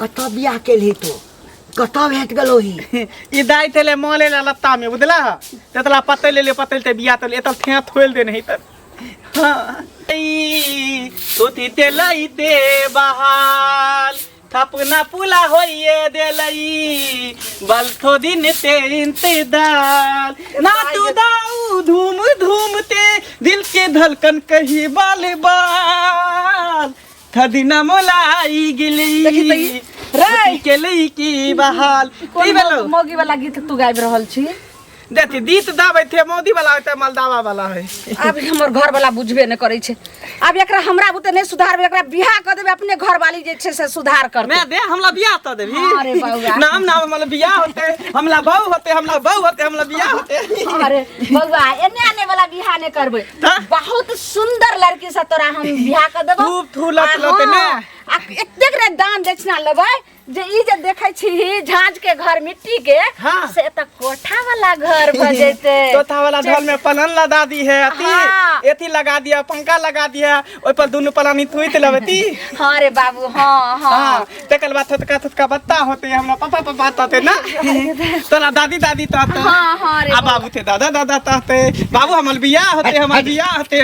कतऽ बियाह केलही तू कतऽ भेट गेलो ही ई दाइ थेले मले ला लत्ता में बुझला तेतला पतै ले ले पतै ते बिया तले एतल थे थोल देने ही तर हाँ। ई थुथी ते लईते बहाल थपना पुला होइए देलई बलथो दिन ते इंतदाल ना तू दाऊ धूम धूम ते दिल के धड़कन कही बाल बाल थदिना मोलाई गेली देखी तऽ ई- रे! के लई की बहाल कोन की भेलौ मौगी वाला गीत तू गाबि रहल छी देखी दीत दाबै थे मोदी वाला होते मलदावा वाला है आब हमर घर वाला बुझबे नहि करै छै आब एकरा हमरा बुते नहि सुधारबै एकरा बियाह कऽ देबै अपने घर वाली जे छै से सुधार करतै मैं दे हमला बियाह तो देबी हाँ रे बौआ। नाम नाम हमला बियाह होते हमला बहू होते हमला बहू होते हमला बियाह होते अरे बौआ एने आने वाला बियाह नहि करबै तऽ? बहुत सुंदर लड़की से तोरा हम बियाह कर देबो खूब थूलत लते ने। आ एतेक रे दान दक्षिणा लेबै जे ई जे देखै छी झाँझ के घर मिट्टी के हाँ। से एतऽ कोठा वाला घर भऽ जेतै तोता वाला ढोल में पलन लगा दी है अथी हाँ। एथी लगा दिया पंखा लगा दिया ओइ पर दुनू पलानी थुइत लेबती हाँ रे बाबू हाँ हाँ हाँ तकर बाद थोतका थोतका बत्ता होते हमरा पापा पापा कहते ना तोरा दादी दादी कहते हाँ, हाँ रे आ बाबू थे दादा दादा कहते बाबू हमर बियाह होते हमर बियाह होते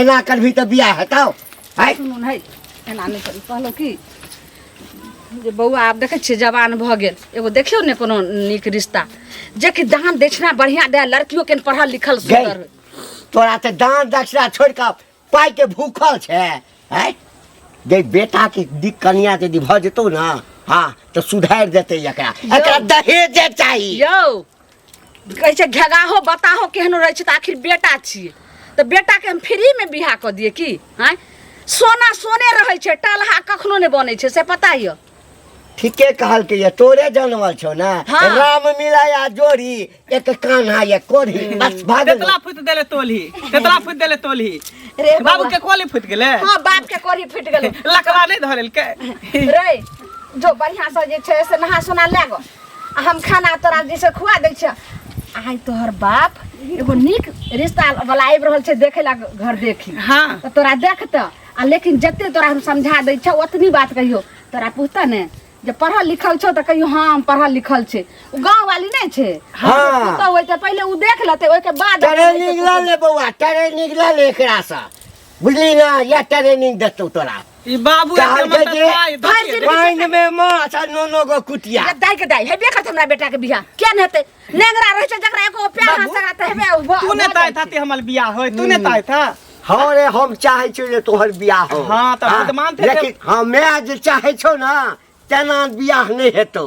एना करबही तऽ बियाह हेतौ है सुनू ने है एना नहि करू कहलहुँ की जे बौआ आब देखै छियै जवान भऽ गेल एगो देखियौ ने कोनो नीक रिश्ता जेकि दान दक्षिणा बढ़िआँ दए लड़कियो के पढ़ल लिखल सुंदर गई तोरा तऽ दान दक्षिणा छोड़ि कऽ पाइ के भूखल छै है जे बेटा के दिक कनिया यदि भऽ जेतौ ने हाँ तऽ सुधारि देतै एकरा एकरा दहेजे चाही यौ कहै छै घेगाहो बताहो केहनो रहै छै तऽ आखिर बेटा छियै तऽ बेटाके हम फ्रीमे बियाह कऽ दियै की आँय सोना सोने रहै छै टलहा कखनो नहि बनै छै से पता यऽ ठीके कहलकै ये तोरे जनमल छौ ने हाँ। राम मिलाया जोड़ी एक कान्हा ये कोढ़ी बस भऽ गेलौ। तेतला फुट देले तोलही तेतला फुट देले तोलही रे बाबू बौआ। के कोली फुट गेले हाँ बाप के कोरी फुटि गेलै लकवा नहीं धरेलकै रे जो बढ़िआँ से जे छै से नहा सोना लए गो आ हम खाना तोरा जे छै खुआ दै छियै आइ तोहर बाप एगो नीक रिश्ता वाला आबि रहल छै देखै ला घर देखी हाँ। तऽ तोरा देखतऽ आ लेकिन जते तोरा हम समझा दै छियौ ओतनी बात कहियो तोरा पूछतऽ ने जे पढ़ल लिखल छौ तऽ कहियो हाँ हम पढ़ल लिखल छै ओ गाँव वाली नहि छै हाँ। पुतहु होइतै पहिले ओ देख लेतै ओहिके बाद ट्रेनिंग लऽ ले बौआ ट्रेनिंग लऽ ले एकरासँ बुझली ना या ट्रेनिंग देतौ तोरा ई बाबू कहलकै एते जे मतलब पाइ भरि धके दिन- पानि मे माछ आ नोनो गो कुटिया जे दाइ के दाइ हेबे करतै हमरा बेटा के बियाह किया नहि हेतै नेंगरा रहै छै जकरा एको प्यार हाथ बाबू, सगरा तऽ हेबे भ- तू ने भऽ ताय जाइ था छै। ते हमर बियाह होय तू ने ताय था हाँ रे हम चाहै छियौ जे तोहर बियाह हो हाँ, तऽ बुद्धमान थे लेकिन हाँ मैं जे चाहै छौ ना तेना बियाह नहि हेतौ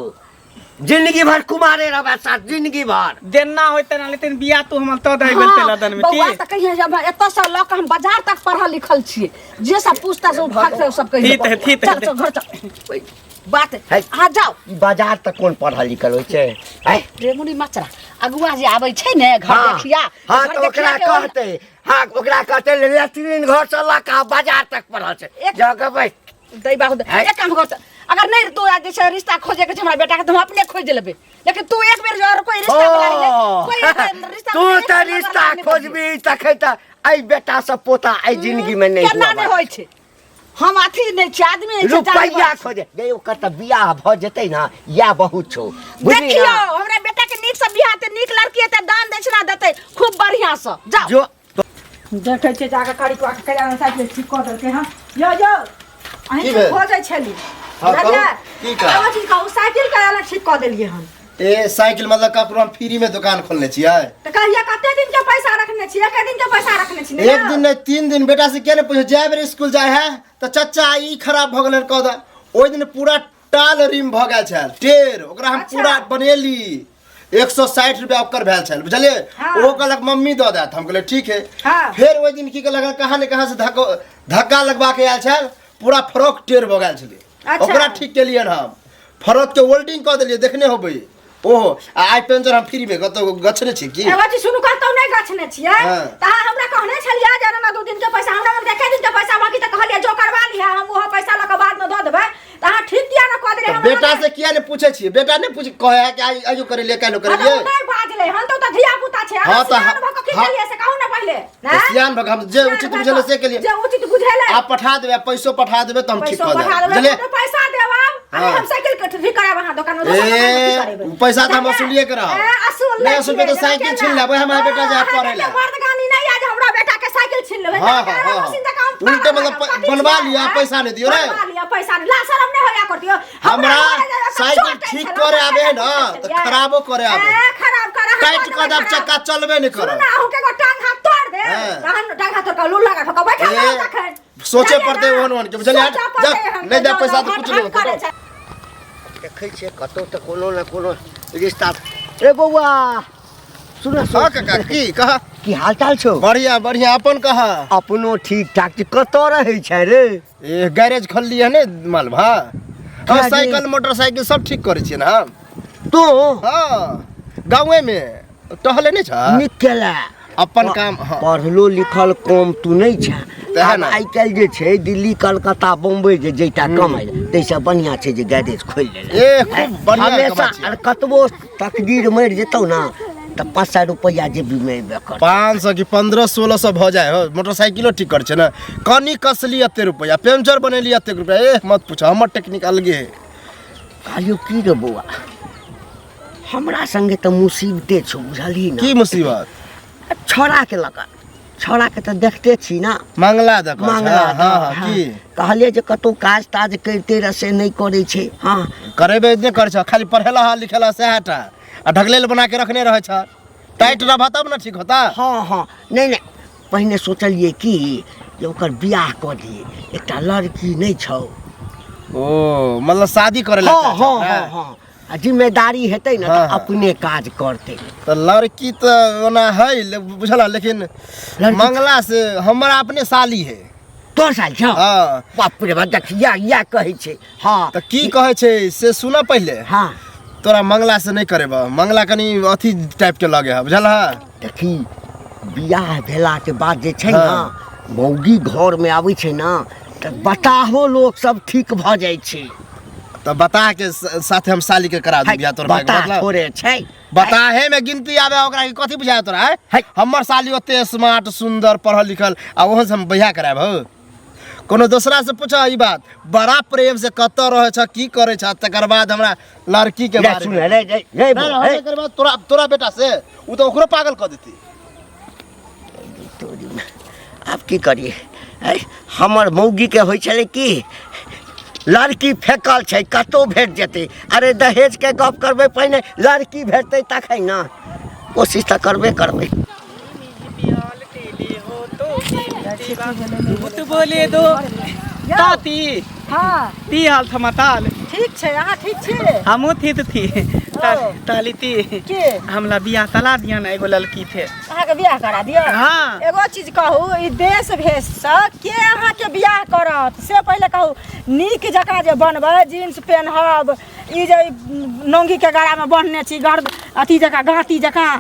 जिंदगी भर कुमारे रहबै साथ जिंदगी भर देना होय तेना लेकिन बियाह तू हमर तो दे बेलते हाँ, लदन में बौआ की तऽ कहिया जे हम एतऽ से लऽ कऽ हम बाजार तक पढ़ल लिखल छियै जे सब पूछता से ओ फक से सब कहियो ठीक है, ठीक है। चल चल घर चल ओइ, बात है। अहाँ जाओ ई बाजार तक कोन पढ़ल लिखल होइ छै आँय? रेमुनी मचरा अगुआ जे आबै छै ने घर हाँ देखिया हाँ घर तऽ ओकरा देखिया के ओहि- कहतै हाँ ओकरा कहतै लेटरिन घर से लऽ कऽ बाजार तक पढ़ल छै एक- जाके बैठ दै बाबू दे। है। एक काम कर तऽ, अगर नहीं तोरा जे छै रिश्ता खोजे के छै हमरा बेटा के तऽ हम अपने खोज लेबै लेकिन तू एक बेर जो और कोई रिश्ता वाला रहियै, कोई एक रिश्ता तू वाला एक तऽ नंबर रिश्ता वाला नहीं खोजबी तखन तऽ एहि बेटा से पोता एहि जिंदगी में नहीं केना हुआ नहि होइ छै हम अथी नहि छी आदमी नहि छी, रुपैआ जानवर छी। खोजे गे ओकर तऽ बियाह भऽ जेतै ने इएह बहुत छौ बुझली देखियौ ना हमरा बेटा के नीक से बियाह हेतै नीक लड़की हेतै दान दक्षिणा देतै खूब बढ़िया से जाओ जो देखै छियै जाके करिकवा के कल्याण साइकिल ठीक कऽ देलकै हँ यौ यौ अहीं की के भेल? खोजै छली हाँ, कहू, बुझलियै? की कहब? एगो चीज कहू साइकिल के अलग ठीक कऽ देलियै हन ए साइकिल मतलब ककरो हम फ्री में दुकान खोलने छियै तऽ कहिया कते दिन के पैसा रखने छी एक दिन के पैसा रखने छी ने एक दिन नहीं तीन दिन बेटा से क्या नहीं पूछो जाए बेर स्कूल जाए है तो चचा ई खराब भऽ गेलै कह दे ओहि दिन पूरा टाल रिम भऽ गेल छल टेर ओकरा हम अच्छा। पूरा बनेली 160 रुपया ओकर भेल छल बुझलियै हाँ। ओ कहलक मम्मी दऽ देत हम कहलियै ठीक है हाँ। फेर ओहि दिन की कहलक कहाँ ने कहाँ से धक्का धक्का लगवा के आयल छल पूरा फ्रॉक टेर भऽ गेल छलै अच्छा। ओकरा ठीक केलियनि हम फ्रॉक के वेल्डिंग कऽ देलियै देखने होबै ओहो आ आइ पेंचर हम फ्री में कतौ गछने छी की एगो चीज सुनू कतौ नहि गछने छियै हाँ। तऽ अहाँ हमरा कहने छलियै जे ना दू दिन के पैसा हमरा लग एके दिन के पैसा बाकी तऽ कहलियै जो करवा लिहे हम ओहो पैसा लऽ कऽ बाद मे दऽ देबै तऽ अहाँ ठीक किया ने कऽ देलियै तऽ हमरा बेटा लग? से किया ने पूछे छियै बेटा ने पूछ कहे है कि आइ आइयो करेलियै काल्हि हाँ, तऽ करेलियै ओ नहि बाजलै हन तऽ ओ तऽ धिया पुता छै अहाँ हाँ, तऽ सियान भऽ कऽ की हाँ। केलियै से कहू ने पहिले तऽ आँय? सियान भऽ कऽ हम जे सियान उचित भऽ बुझेलै कऽ से केलियै जे उचित बुझेलै आप पठा देबै आ पैसो पठा देबै तऽ हम ठीक पैसो कऽ पठा देबै देबै बुझलियै तऽ पैसा देब आब अरे हम साइकिल के ठीक करायब अहाँ दोकान में दोसर ए, दोकान में ठीक करेबै। पैसा तऽ हम वसूलिए के रहब। ए, असूल नहि लै वसूलबै छियै, तऽ साइकिल जेना छीन लेबै, हमर बेटा हाँ, जायत अहाँके पढ़ै लए। मर्दगानी नहि आज हमरा बेटा के साइकिल छीन लेबै। हाँ, तऽ हाँ, हमरा हाँ। मशीन जकाँ हम उल्टे पागल मतलब लागब, कथी बनवा छियै, लिअ, आँय? पैसा नहि दियौ रे। बनवा लिअ, पैसा नहि। ला शरम नहि होया कर दियौ। हमरा घरे जे साइकिल चोट ठीक छलै, करे हमरा आबे है ना साइकिल तऽ छलियै। खराबो करे आबे। ए, खराब करे, हम टाइट बनबै कऽ देब खराब। चक्का चलबे नहि सुनू करत। ना, अहूँके एगो टांग हाथ तोड़ देब। हाँ। तहन टांग हाथ तोड़ कऽ लूल लगा ठोका बैठल ए, रहब तखन। सोचे जाइए पड़तै ना। ओहन ओहन के, बुझलियै? सोचऽ पड़तै जा, हम नहि के, देब पैसा तऽ हन कुछ हन नहि होतै, करै जाओ। छै। देखै छियै कतौ तऽ कोनो ने कोनो रिश्ता रे बौआ सुन हाँ काका की कह की हाल चाल छौ बढ़िया बढ़िया अपन कह अपनो ठीक ठाक छै कतऽ रहै छै रे ए गैरेज खोललियै ने मालवा हाँ गैरेज? साइकिल मोटरसाइकिल सब ठीक करै छियै ने हम तू हाँ गाँवे में टहले नहि छ नीक केला अपन काम हाँ पढ़लो लिखल कम तू नहि छे तेहे आब ने। आइ काल्हि जे छै दिल्ली कलकत्ता बम्बई जे जैता कमाइ लए ताहिसँ बढ़िआँ छै जे गैरेज खोलि लेला ए खूब बढ़िया हमेशा कमाइ छियै। आर कतबो तकदीर मरि जेतौ ने तऽ 500 रुपैआ जेबीमे अयबे करतौ। 500 कि 1500-1600 भऽ जाए हो मोटरसाइकिलो ठीक कर छै ने कनी कसली एते रुपैआ पंचर बनेली एते रुपैआ ए मत पूछ हमर टेक्निक अलगे है कहलियौ की रे बौआ हमरा संगे तऽ मुसीबते छौ बुझलही ने की मुसीबत छौड़ाके लऽ कऽ छौड़ाके तऽ देखते छी ने मंगला दऽ कऽ मंगला हाँ, हाँ, हाँ, की कहलियै जे कतहु काज ताज करिते रह से नहि करै छै हँ करेबे नहि करै छ खाली पढ़ेला हा लिखेला सएह टा आ ढकलेल बना के रखने रहै छ टाइट रहबा तब ने ठीक होता हँ हँ नहि नहि पहिने सोचलियै कि जे ओकर बियाह कऽ दियै एकटा लड़की नहि छौ ओ मतलब शादी करे ला हँ चाहै हँ छ, हँ हँ आ जिम्मेदारी हेतै ने हाँ, तऽ हाँ। अपने काज करतै तऽ लड़की तऽ ओना है बुझल लेकिन मंगला से हमरा अपने साली है तोहर साल छौ हाँ बाप रे बाप देख या या कहै छै हँ तऽ की कहै छै से सुन पहिले हँ तोरा मंगला से नहि करेबह मंगला कनी अथी टाइप के लगे है बुझल है देखी बियाह भेलाके बाद जे छै ने हाँ। मौगी घरमे आबै छै ने तऽ बताहो लोक सब ठीक भऽ जाइ छै तऽ बता के साथे हम साली के करा है, दू बियाह तोर भाई के बता मतलब थोड़े छै बताहे में गिनती आवे ओकरा की कथी बुझाय तोरा है है। हमर साली ओते स्मार्ट सुंदर पढ़ल लिखल आ ओहो से हम बियाह करायब हो कोनो दोसरा से पूछ ई बात बड़ा प्रेम से कतऽ रहै छ की करै छ तकर बाद हमरा लड़की के रे बारे सुन में रे रे रे ना, ना, बौ, हम हे, नहि करबै तोरा तोरा बेटा से उ तऽ ओकरो पागल कऽ देती तोरी में। आब की करिए ऐ, हमर मौगीके होइ छलै की लड़की फेकल छै कतहु भेट जेतै अरे दहेजके गप करबै पहिने लड़की भेटतै तखन ने कोशिश तऽ करबे करबै भूत बोले दो ताती हाँ ती हाल थमा ताल ठीक छै अहाँ ठीक छी हमहूँ थी तऽ थी ओ। ताली ती के हमला बियाह तला दिया ना एगो लड़की थे अहाँके बियाह करा दिअ हाँ। एगो चीज कहू ई देश भेषसँ के अहाँके बियाह करत से पहिले कहू नीक जकाँ जे बनबै जीन्स पेनहब ई जे नौंगीके गरामे बन्हने छी गर्द अथी जकाँ गाँती जकाँ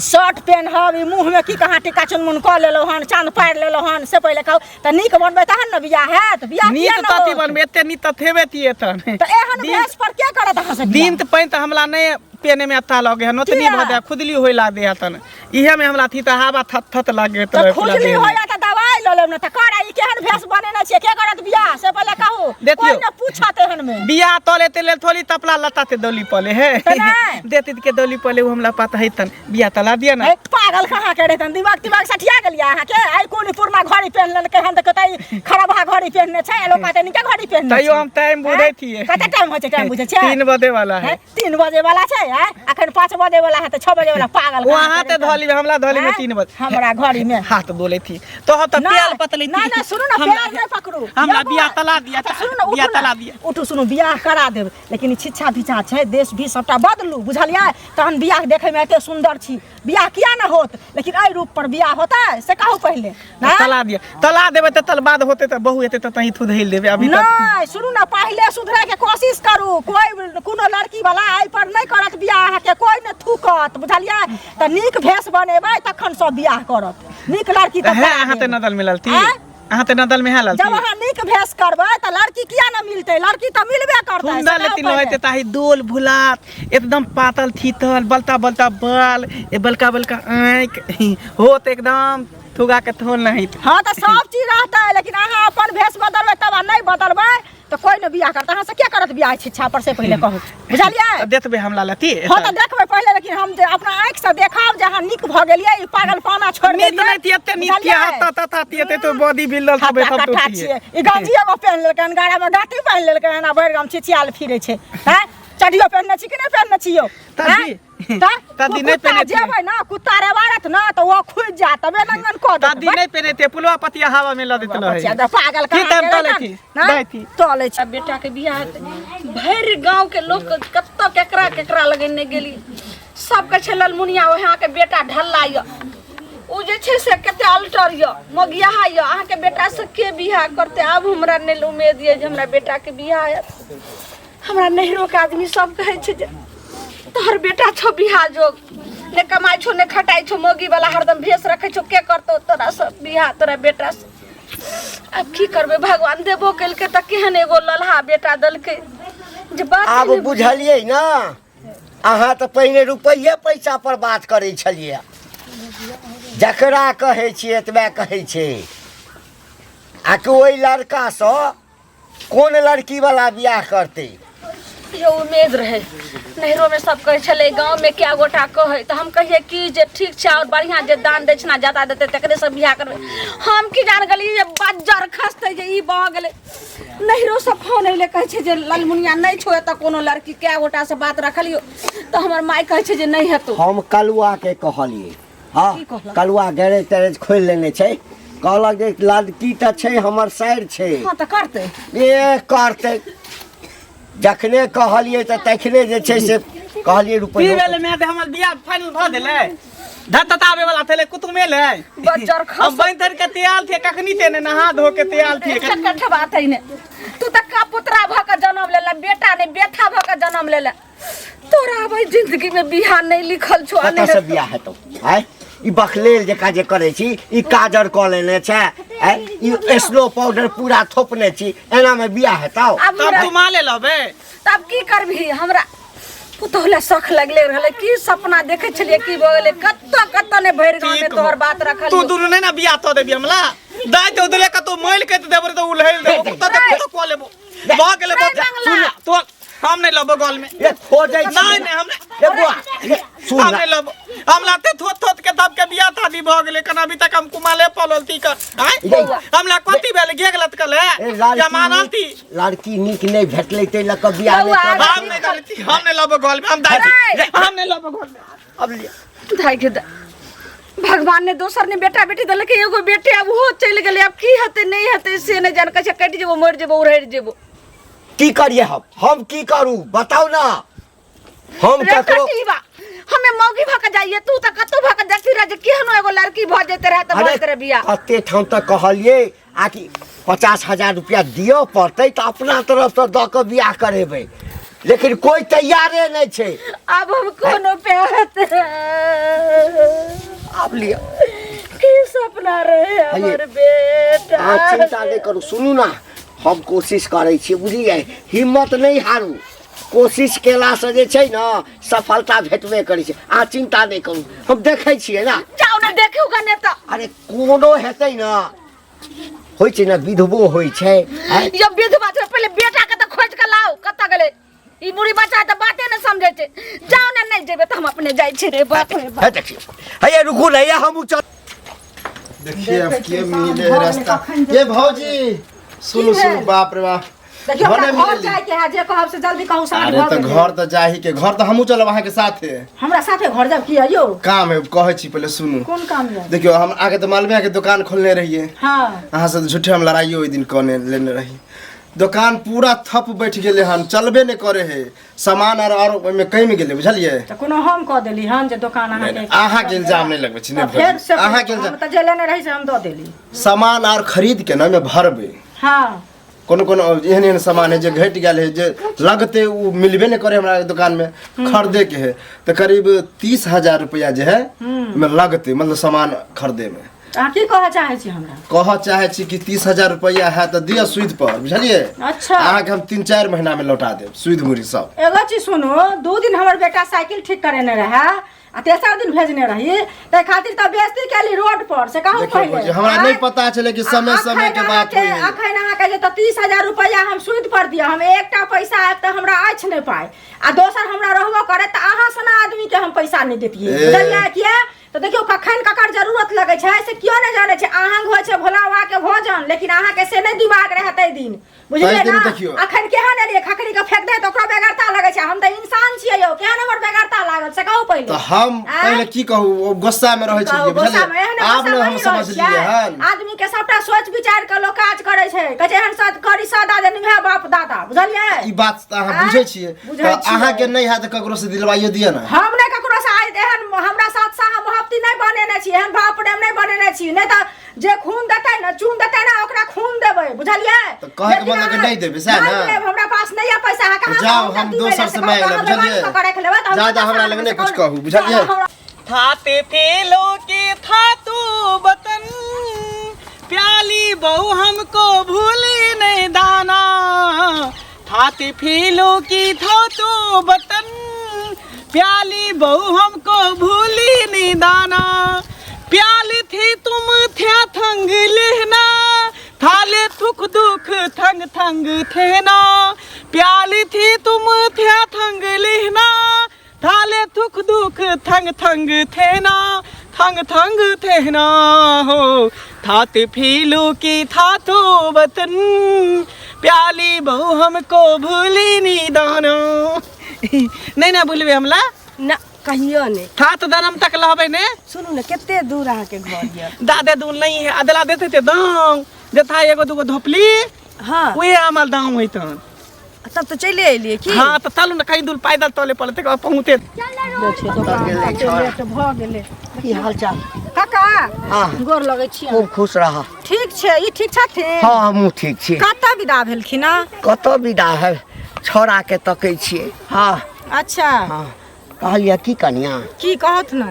शर्ट पेनहब ई मुँहमे की कहाँ टीका चुनमुन कऽ लेलहुँ हन चाँद पारि लेलहुँ हन से पहिले कहू तऽ नीक बनबै तहन ने बियाह हैत बियाह नीक किया ने तती होत? बनबै एते नीक तऽ थेबे तिए तन तऽ एहन दिन- भेष पर के करत अहाँ से बियाह? दिन तऽ पानि तऽ हमला नहि पेने में अच्छा लगे है नोतनी किया? भऽ जाए खुदली होय लागे है तन इहे में हमला थी तऽ हवा थत थत लागे तऽ तऽ पूरा खुजली देह में। होइया तऽ दवाइ लऽ लेब ने तऽ कर ई केहन भेष बनेने छियै के करत बियाह से पहिले कहू देखियौ। कोइ ने पूछत एहन मे बियाह तले ते लेल थोड़ी तपला लता ते दौली पले है तऽ नहि। देती के दौली पले उ हमला पता है तन बियाह तला दिया ना ए, पागल कहाँ के रहतन दिमाग तिमाग सठिया गेलियै अहाँके आइ कोन पुरना घड़ी पेन लेलकै हन तऽ कतै खराबा घड़ी पेनने छै आ लोक कहतै नीके घड़ी पेनने तैयो हम टाइम बुझै छियै कते टाइम होइ छै टाइम बुझै छियै 3 बजे वाला है हैं? 3 बजे वाला छै हैं? अखन 5 बजे वाला है तऽ 6 बजे वाला पागल वो कहाँ अहाँ के ते रहतन? धोली में हमला धोली में हैं? 3 बजे हमरा घड़ी में हाथ बोले थी तो हम तो ना, प्याल पतली ना ना सुनू ना प्यार नहीं पकड़ू हमला यौ बियाह बौआ, तला दिया अच्छा, सुनू ना बियाह उठू ना तला दिया उठू सुनू बियाह करा देब लेकिन ई छिच्छा पीछा छै देश भी सबटा बदलू बुझलियै तहन बियाह देखै में एते सुंदर छी बियाह किया ना होत लेकिन एहि रूप पर बियाह होतै से कहू पहिले ना? तला दिया तला देबे त तल बाद होते त बहु एते त तही थुधैल देबे अभी तक नहीं सुनू ना पहिले सुधरे के कोशिश करू कोई कोनो लड़की वाला एहि पर नहीं करत बियाह अहाँके कोई ने थूकत बुझलियै तऽ नीक भेष बनेबै तखन सब बियाह करत नीक लड़की तऽ है करा अहाँ ते देब। नदल मिलल थी आँय? अहाँ ते नदल में है ललती जब अहाँ नीक भेष करबै तऽ लड़की किया ने मिलतै लड़की तऽ मिलबे करतै सुंदर से कहू लेती पहिले। रहते ताही दोल भुलात एकदम पातल थीतल बलता बलता बाल ए बलका बलका आँख होत एकदम थुगा के थोल नहीं हाँ तऽ सब चीज रहतै लेकिन अहाँ अपन भेष बदलबै तब आ नहि बदलबै तऽ कोइ नहि बियाह करत अहाँ से के करत बियाह छिच्छा पर से पहिले कहू बुझलियै तऽ देखबै हमरा लती हँ तऽ देखबै पहिले लेकिन हम जे अपना आँखि से देखब जे अहाँ नीक भऽ गेलियै ई पागलपना छोड़ि नीत देलियै नहि थी एते नीत बुझलियै? किया ता ता ता एते तो बॉडी बिल्डर सब खट्टा सब कट्ठा छियै ई गंजी एगो पहिन लेलकै हन गाड़ा मे गाटी पहिन लेलकै हन आ भरि गाम छिछियाल फिरै छै हैं चड्डियो पहिनने छी कि नहि पहिनने छी यौ दादी, हैं? तऽ दादी नहि कुत्ता पहिने छियै। जेबै ने कुत्ता रेबारत ने तऽ ओ खुजि जायत तबे नंगन कऽ देत दादी नहीं पहने थे पुलवा पतिया हवा में लदत रहे पागल की कहाँ तब गेलै तलै थी? ना? दाइ थी। तलै छी आ बेटा के बियाह हेतै भरि गाँव के लोक कतऽ केकरा केकरा लगे नहि गेली सब कहै छै ललमुनिया ओहे अहाँके बेटा ढल्ला यऽ ओ जे छै से कते अल्टर यऽ मगियाहा यऽ अहाँके बेटा से के बियाह करतै आब हमरा नहि उम्मीद यऽ जे हमरा बेटा के बियाह हैत हमरा नैहरोके आदमी सब कहै छै जे तोहर बेटा छौ बियाह जोग ने कमाइ छौ ने खटाइ छौ मौगी वाला हरदम भेष रखै छौ के करतौ तोरा सब बियाह तोरा बेटा से आब की करबै भगवान देबो केलकै तऽ केहन एगो ललहा बेटा देलकै जे बात आब बुझलियै ने अहाँ तऽ पहिने रुपैए पैसा पर बात करै छलियै जकरा कहै छियै एतबे कहै छै आ कि ओहि लड़कासँ कोन लड़की वाला बियाह करतै यौ उम्मीद रहै नैहरोमे सब कहै छलै गाँवमे कए गोटा कहै तऽ हम कहियै कि जे ठीक छै आओर बढ़िआँ जे दान दक्षिणा ज्यादा देतै तकरे से बियाह करबै हम की जान गेलियै जे बज्जर खसतै जे ई भऽ गेलै नैहरोसँ फोन अयलै कहै छै जे ललमुनिया नहि छौ एतऽ कोनो लड़की कए गोटासँ बात रखलियौ तऽ हमर माय कहै छै जे नहि हेतौ हम कलुआ के कहलियै हँ की कहलक? कलुआ गैरेज तैरेज खोलि लेने छै कहलक जे लड़की तऽ छै हमर साइर छै हँ तऽ करतै ए करतै जखने कहलियै तऽ तखने जे छै से कहलियै की रुपैआ भेलै मैं तऽ हमर बियाह फाइनल भऽ गेलै धत तताबे वाला थेले कुतुमे ले बज्जर खस हम बनि धरि के तैयार थे कखनी ते ने नहा धो के तैयार थे कट्ठ बात है ने तू तऽ कपुतरा भऽ कऽ जनम लेला बेटा ने बेथा भऽ कऽ जनम लेला तोरा आब एहि जिंदगी में बियाह नहीं लिखल छौ आ कतऽ से बियाह हेतौ आँय ई बकलेल जकाँ जे करै छी ई काजर कऽ लेने छै आँय ई स्नो पाउडर पूरा थोपने छी एनामे बियाह हेतौ आब तब हमरा तू माले लबे तब की करबही हमरा पुतोहु लए शख लगले रहलै की सपना देखै छलियै की भऽ गेलै कतऽ कतऽ ने भरि गाँव में ठीक तोहर हो। बात रखल तू दुनू नहीं ना बियाह तो देबी हमला दाइ तो उधरे कतौ मैल के देबो रे तो उलहल देबो कुत्ता ते कुत्ता को लेबो भऽ गेलै नहीं बच्चा मंगला। सुन तो हम नहीं लेबो गल में ए खोजै छी नहीं नहीं हम नहीं ए बुआ ए, सुन हम ना। नहीं लेबो हम लाते थोत थोत के तब के बियाह शादी भऽ गेलै कना अभी तक हम कुमाले पलल ती कर आय ये। हम ला कथी भेल गे गलत कले ए, लड़की या मानल ती लड़की नीक नहीं भेटलै ताहि लऽ कऽ बियाह नहि बौआ, करब। हम नहीं गलती हम नहीं लेबो गल में हम दाइ अरे। हम नहीं लेबो गल में अब लिअ धाइ के दा भगवान ने दोसर ने बेटा बेटी देलकै एगो बेटे आब ओहो चलि गेलै आब की हेतै नहि हेतै से नहि जान कहै छै कटि जेबो मरि जेबो उड़हरि जेबो की करिए हम की करू बताउ ना हम रे ककरो कटीबा हमे मौगी भऽ के जाइए तू तऽ कतौ भऽ के देखती रह जे केहनो एगो लड़की भऽ जेते रहे तऽ भऽ जेते रहे बियाह कते ठाम तऽ कहलियै आकि 50,000 रुपया दिअ पड़तै तऽ अपना तरफसँ दऽ कऽ बियाह करेबै लेकिन कोइ तैयारे नहि छै आब हम कोनो पे आब लिअ की सपना रहे हमर बेटा अहाँ चिन्ता नहि करू सुनू ने हम कोशिश करै छी बुझलियै हिम्मत नहि हारू कोशिश केलासँ जे छै ने सफलता भेटबे करै छै अहाँ चिन्ता नहि करू हम देखै छियै ने जाउ ने देखू कने तऽ अरे कोनो हेतै ने होइ छै ने विधवो होइ छै आँय? ये विधवा छै पहिले बेटा के तऽ खोज के लाउ कतऽ गेलै ई बुढ़ी बच्चा तऽ बाते नहि समझै छै जाउ ने नहि जेबै तऽ हम अपने जाइ छी रे बाप रे बाप हे देखियौ हे रुकू ने हे हमहूँ चल देखिए अब के मिले है रास्ता ये भौजी सुनू सुनू बाप रे बाप देखियौ हमरा भने घर मिलली। जाइके है जे कहब से जल्दी कहू साँझ अरे भऽ तऽ गेलै। घर तऽ जाही के घर तऽ हमहूँ चलब अहाँके साथे हमरा साथे घर जाब की यौ काम है कहै छी पहिले सुनू कोन काम यऽ देखियौ हम अहाँके तऽ मालूमे है दुकान खोलने रहियै हँ अहाँ से झूठे हम लड़ाइयो ओहि दिन कने लेने रही दोकान पूरा थप बैठ गेलै हन चलबे नहि करे है सामान आर आओर ओहिमे कमि गेलै बुझलियै तऽ कोनो हम कऽ देली हन जे दोकान अहाँके अहाँके इल्जाम नहि लगबै छी नहि तऽ फेर से अहाँके हम इल्जाम तऽ जे लेने रही से हम दऽ देली सामान आर खरीद के ने ओहिमे भरबै हँ कोनो कोनो एहन एहन सामान है जे घटि गेल है जे लगते ओ मिलबे नहि करे हमरा दोकानमे खरीदे के है तऽ करीब 30,000 रुपया जे है ओहिमे लगते मतलब सामान खरीदेमे अहाँ की कहऽ चाहै छी हमरा कहऽ चाहै छी कि 30,000 रुपया है तऽ दिअ सूद पर बुझलियै अच्छा। अहाँके हम 3-4 महीना में लौटा देब सूद मुरी सब एगो चीज सुनू 2 दिन हमर बेटा साइकिल ठीक करेने रहे आ तेसर दिन भेजने रही ताहि खातिर तऽ बेइज्जती केली रोड पर से कहू देखियौ पहिले भौजी हमरा आँय? नहि पता छलै कि समय आ समय के अखन बात अहाँके होइ है अखन अहाँके जे तऽ 30,000 रुपैआ हम सूद पर दिअ हम एकटा पैसा आयत तऽ हमरा अछि नहि पाइ आ दोसर हमरा रहबो करे तऽ अहाँ सना आदमी के हम पैसा नहि देतियै ए। बुझलियै किया तऽ देखियौ कखन ककर जरूरत लगै छै से केओ नहि जानै छै अहाँ होइ छै भोला बाबा के भोजन लेकिन अहाँके से नहि दिमाग रहै ताहि दिन बुझलियै ताहि दिन ना देखियौ। अखन केहन एलियै खखरी के फेंक दे तऽ ओकरो बेगरता लगै छै हम तऽ इंसान छियै यौ केहन हमर बेगरता लागल से कहू पहिले तऽ हम आँय? पहिले की कहू ओ गुस्सा में रहै कहू, छलियै गुस्सा में बुझलियै एहने आब गुस्सा ने में हम नहि रहै समझलियै छियै। हन आदमी के सबटा सोच विचार के लोक काज करै छै कहै छै एहन सद करी सदा जे निभा बाप दादा बुझलियै ई बात तऽ अहाँ आँय? बुझै छियै बुझै तऽ छियै। अहाँके नहि हैत तऽ ककरो से दिलवाइयो दिअ ने हम नहि ककरो से आइ एहन हमरा साथ साह मोहब्बती नहि बनेने छी एहन भाव प्रेम नहि बनेने छी नहि तऽ जे खून देतै ने चून देतै ने ओकरा खून देबै बुझलियै तऽ कहैके लेकिन मतलब कि अहाँ- नहि देबै, सएह ने? नहि देब, हमरा पास नहि यऽ पैसा अहाँ कहाँ जाउ से हम देबै दोसर से से कहू, मांगि लेब अहाँ बेईमानी बुझलियै कऽ के राखि लेबै तऽ हम ज्यादा कतऽ हमरा से लग नहि अहाँके कुछ कहू बुझलियै हमरा थाते फेलो के था तू बतन प्याली बहु हमको भूली नहीं दाना थाते फेलो की था तू बतन प्याली बहु हमको भूली नहीं दाना प्याली थी तुम थे थंग लेना थाले थुक दुख थंग थंग थे ना प्याली थी तुम थे थंग लेना थाले थुक दुख थंग थंग थेना थंग थंग थेना हो थात फीलू की था तो वतन प्याली बहु हमको भूली नी दानो नहीं ना भूलबे हमला ना कहियो नहि था तो दनम तक लहबे ने सुनू ने कते दूर अहाँके घर यऽ दादे दून नहीं है अदला देते थे दाम जथा एगो दूगो धोपली हँ उहे हमर दाम होइतन तब तऽ चलि एलियै की हाँ तो चलू ने कहीं दूर पैदल तले पड़ते पहुँचे लेट भऽ गेलै की हाल चाल काका हाँ। गोर लगै छी खूब खुश रह ठीक छै ई ठीक छथिन हाँ हमहूँ ठीक छी कतऽ विदा भेलखिन हँ? कतऽ विदा है छौड़ाके तकै छियै हाँ अच्छा हाँ कहलियै की कनिया की कहत ने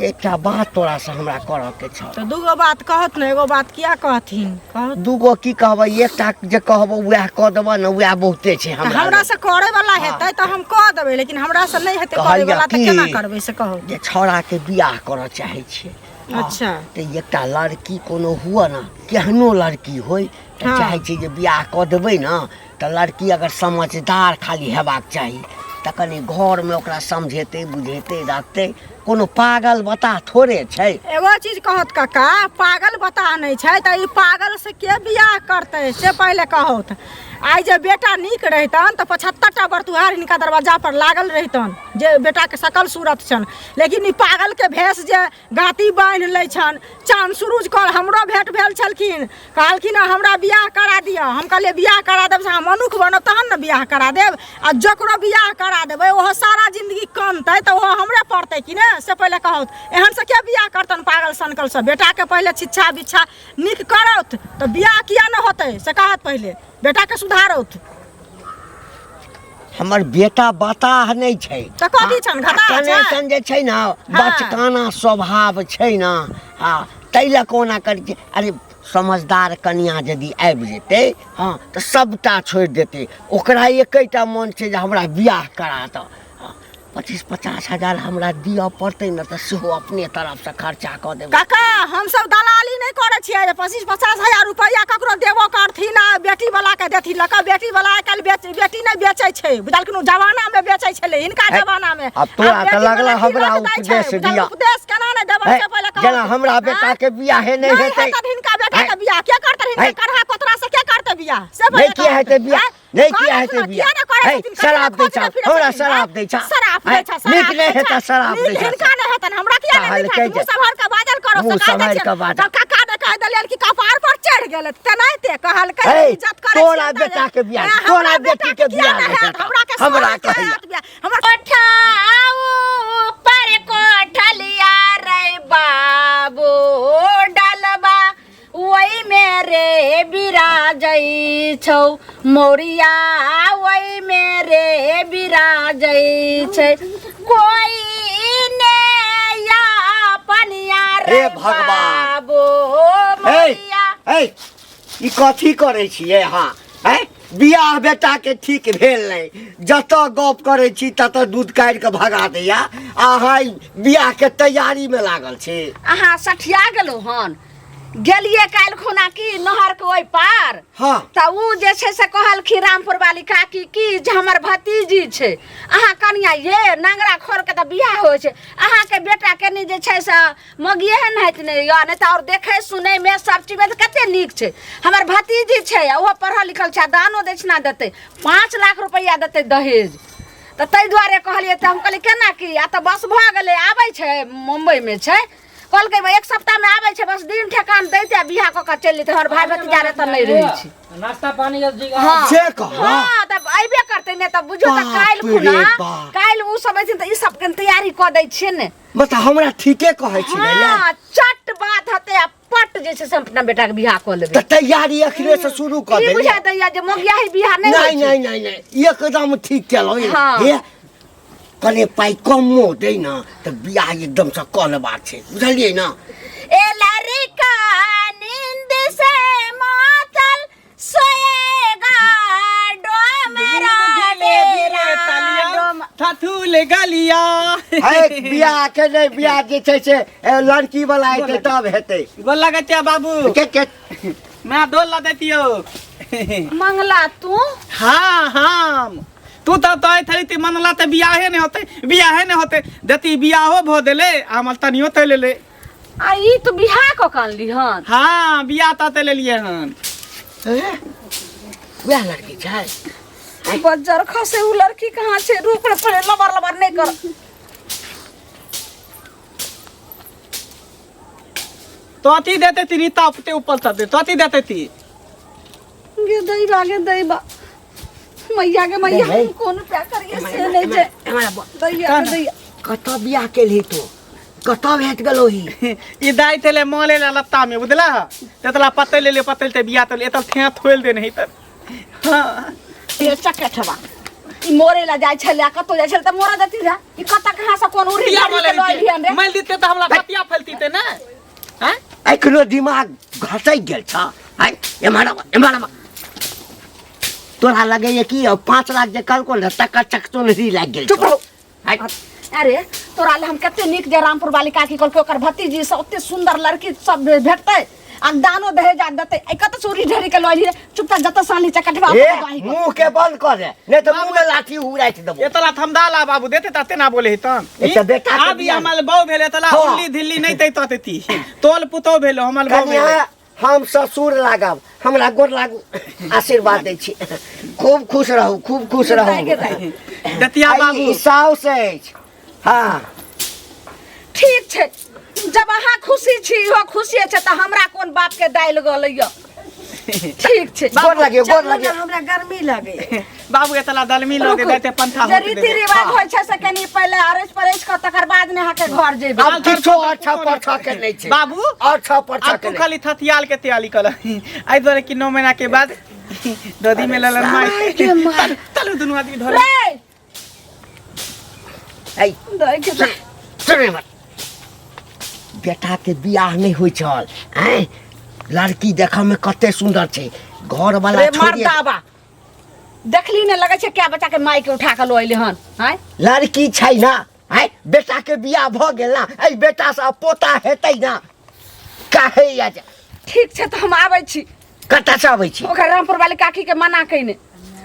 एकटा बात तोरासँ हमरा करऽके छल तऽ दूगो बात कहत ने एगो बात किया कहथिन कहत दूगो की कहबै एकटा जे कहबो वएह कऽ देबऽ ने वएह बहुते छै तऽ हमरा हमरा लग। से करे वाला हेतै तऽ हम कऽ देबै लेकिन हमरा से नहि हेतै करे कहलियै वाला तऽ की? केना करबै से कहू जे छौड़ाके बियाह करऽ चाहै छियै अच्छा तऽ एकटा लड़की कोनो हुअ ने केहनो लड़की होय तऽ हाँ। चाहै छियै जे बियाह कऽ देबै ने तऽ लड़की अगर समझदार खाली हेबाक चाही तऽ कनि घरमे ओकरा समझेतै बुझेतै रखतै कोनो पागल बताह थोड़े छै। एगो चीज कहत काका, पागल बताह नहि छै तऽ ई पागल से के बियाह करतै से पहिले कहत। आइ जे बेटा नीक रहितन तऽ 75टा बरतुहार हिनका दरवाजा पर लागल रहितन जे बेटाके सकल सूरत छनि, लेकिन ई पागलके भेष जे गाती बान्हि लै छनि। चाँद सुरुज कल हमरो भेंट भेल छलखिन, कहलखिन हँ हमरा बियाह करा दिअ। हम कहलियै बियाह करा देब से अहाँ मनुख बनब तहन ने बियाह करा देब, आ जकरो बियाह करा देबै ओहो सारा जिंदगी कनतै तऽ ओहो हमरे पड़तै कि ने से पहिले कहौत। एहन से के बियाह करतन पागल सनकल से? बेटाके पहिले शिक्षा बिच्छा नीक करौत तऽ बियाह किया ने होतै से कहत, पहिले बेटाके सुधारौत। हमर बेटा बताह नहि छै। तऽ कथी छनि, घताह छै? कनेक्शन जे छै ने बचकाना स्वभाव छै ने, हँ ताहि लए कोना करै छै। अरे समझदार कनिया यदि आबि जेतै हँ तऽ सबटा छोड़ि देतै, ओकरा एकेटा मन छै जे हमरा बियाह करा दऽ। 25-50 हजार हमरा दिअ पड़तै ने तऽ सेहो अपने तरफसँ खर्चा कऽ देबै। काका हमसब दलाली नहि करै छियै जे 25-50 हजार रुपैआ ककरो देबो करथिन आ बेटी वाला के देथिन लऽ कऽ। बेटी वाला आइ काल्हि बेटी नहि बेचै छै, बुझलखिन? जमाना मे बेचै छलै हिनका है, जमाना मे। आब तोरा आब तऽ बेटी लगला वाला हमरा कीमत दै छै, उपदेश बुझल? दिअ। उपदेश केना नहि देबनि है, से पहिले कहू। जेना हमरा बेटा के बियाहे नहि नहि हेतै। हेतै हिनका बेटा है। के बियाह के करतै? हिनका है। करहा कोतरा से के करतै बियाह से नहि पहिले किया कहू। हेतै बियाह? आँय? नहि किया करै हेतै छथिन, बियाह? किया नहि करै है, छथिन? शराब दै छा, खोजने फिरै हमरा छथिन, शराब दै छा। शराब है, दै छा, नीक शराब नहि दै छा। हेतै शराब नीक दै छा। हिनका नहि हेतनि, हमरा किया नहि नीक कहलकै हेतनि? मुँह जे- सम्हारि कऽ बाजल करो, मुँह से कहि दै सम्हारि छियनि। कऽ बाजल। तऽ कक्का ने कहि देलियनि कि कपार पर चढ़ि गेलै, तेनाहिते कहलकै है, इज्जत करै तोरा छियनि तऽ बेटा के बियाह, ऐं, तोरा हमरा बेटी के किया बियाह नहि नहि हेत? हेतौ। हमरा के हमरा सोना किया कहैया। हेत बियाह? हमर कोठाऊ पर कोठलिया रे बाबू डलबा ओहि में रे बिराजै छौ मोरिया, ओहि में रे बिराजै छै कोई ने या पनिया रे हे भगवान। बाबू हे मोरिया। हे, ई कथी करै छियै अहाँ? हैं, बियाह बेटा के ठीक भेल नहीं, जतऽ गप करै छी ततऽ दूध काटि कऽ भगा दैया, अहाँ बियाह के तैयारी में लागल छी। अहाँ सठिया गेलहुँ हन। गेलिए काल्हि खुना की नहर के ओहि पार। हाँ। तऽ उ जे छै से कहलखिन रामपुर वाली काकी की जे हमर भतीजी छै, अहाँ कनिया ये नंगरा खोर के तऽ बियाह होइ छै, अहाँके बेटा कनि जे छै से मगिए ने हेत ने या नहि तऽ आओर देखै सुनैमे सब चीजमे तऽ कते नीक छै, हमर भतीजी छै आ ओहो पढ़ल लिखल छै आ दानो दक्षिणा देतै, 5 लाख रुपैआ देतै दहेज। तऽ ताहि दुआरे कहलियै, तऽ हम कहलियै केना की, आ तऽ बस भऽ गेलै, आबै छै मुम्बईमे छै, कहलकै एक सप्ताहमे आबै छै, बस दिन ठेकान दैते आ बियाह कऽ कऽ चलि जेतै, हमर भाय भतीजा रे तऽ नहि रहै छै। नाश्ता पानी के जी। हाँ। से कह। हाँ, तब अयबे करतै ने, तब बुझियौ तऽ बाप काल्हि रे खुना, बाप। काल्हि ओ सब अयथिन तऽ ई सब के तैयारी कऽ दै छियै ने। मतलब हमरा ठीके कहै छी ने यार? हाँ, चट बात हेतै आ पट जे छै से हम अपना बेटा के बियाह कऽ लेबै। तऽ तैयारी अखने से शुरू कऽ ई देलियै। बुझा दैया जे मोगियाही बियाह नहि नहीं होइ छै। नहीं नहीं नहीं, एकदम ठीक केलहुँ। हाँ। हे कने पाइ कमो दै ने तऽ बियाह एकदम से कऽ लेबाक छै, बुझलियै ने? ए लड़का नींद से मातल सोएगा डोमरा डेरा डोम। थथुल गलिया। है बियाह के नहि, बियाह जे छै से लड़की वाला एतै तब हेतै। गोल लगै छै बाबू। के के मैं डोल ला देतियो। मंगला तू? हाँ हम तू तब तो थरी ती मनला ते बियाहे नहीं होते, बियाहे नहीं होते देती, बियाहो भो देले हमर तनियो ते लेले। आ ई तो बियाह क कानली हन? हाँ बियाह त ते लेलिए हन। हैं? वएह लड़की छै? बज्जर खसे उ लड़की कहाँ छै? रुक रे, पहिले लबर लबर नहीं कर। तोती देते ती रीता उपते ऊपर तते तोती देते ती। गे दैबा, गे दैबा मैया, गे मैया, नहीं। हम कोन प्यार करिए से नहीं छै। दैया गे दैया। कतऽ बियाह केलही तू? कतऽ भेट गेलो ही? ई दाइ तेले मले ला लत्ता में बुझला, तेतला पतै लेले पतै ते बियाह तले एतल थे थोल दे नहीं त। हाँ। ये चकेठवा ई मोरे ला जाय छले, कतौ जाय छले त मोरा देती रे, ई कतऽ कहाँ से कोन उड़ी बियाह के मले लऽ एलिहन रे? मल दिते त हमरा पतिया फैलती ते ने। हैं? एखनो दिमाग घसकि गेल छ? आइ एम्हर आब, एम्हर आब। तोरा लगैए कि 5 लाख जे कहलको ने तकर चकचोन्हरी लागि गेल चुप छौ। रहू। आइ। अरे तोरा ले हम कते नीक जे रामपुर वाली काकी कहलकै ओकर भतीजी से ओते सुंदर लड़की सब भेटतै आ दानो दहेज आ देतै, ए कतऽ चोरी ढेरी के लऽ एलही रे? चुपचाप जतऽ सानली चकटवा ए, ओतऽ बाही कऽ। मुंह के बंद कर दे, नहीं तो मुंह में लाठी उड़ाइत देबो। एतला थमदा ला बाबू देते तते ना बोले तन। एकटा बेटा के आब बियाह। हमर बहू भेले तला हाँ। उल्ली धिल्ली नहीं तै तते ती तोल पुतो भेलो हमर बहू कन्या भेले। हम ससुर लागब, हमरा गोर लागू, आशीर्वाद दै छी, खूब खुश रहू, खूब खुश रहू। दतिया आ ई बाबू। साउस अछि। हाँ। ठीक छै, जब अहाँ खुशी छी इहो खुशी छै तऽ हमरा कोन बाप के दालि गलैया। ठीक छै। गोर लागियो, गोर चलू ने, लागियो। हमरा गर्मी लगे। बाबू एतला दलमी लऽ दे देते पंखा जे होके रीति देते। रिवाज होइ छै से कनि पहिले अरैस परैस कऽ तकर बाद ने अहाँके घर जेबै। आब किछो अच्छा परछा के नहि छै बाबू, अच्छा परछा आब के तू नहि। खाली थथियाल के तैयारी कर, एहि दुआरे कि 9 महीना के बाद ददी में ललन माय गे माय। तलु दुनू आदमी धर रे ऐ, दै के दे। सुन हमर। बेटा के बियाह नहीं होइ छल, आँय? लड़की देखऽ में कते सुंदर छै, घर वाला रे छोड़िए। मर्दाबा देखली ने लगै छै क्या बच्चा के माय के उठा के लऽ एलै हन। आँय? लड़की छै ना, आँय? बेटा के बियाह भऽ गेल ना, एहि बेटा से आब पोता हेतै ना, काहे या जे- ठीक छै तऽ हम आबै छी। कतऽ से आबै छी? ओकरा रामपुर वाली काकी के मना कइने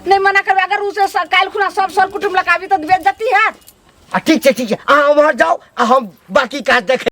नहीं मना करबै, अगर उ से काल्हि खुना सब सर कुटुम्ब लग आबी तऽ बेइज्जती हैत। आ ठीक छै, ठीक छै, अहाँ उम्हर जाउ आ हम बाकी काज देखै।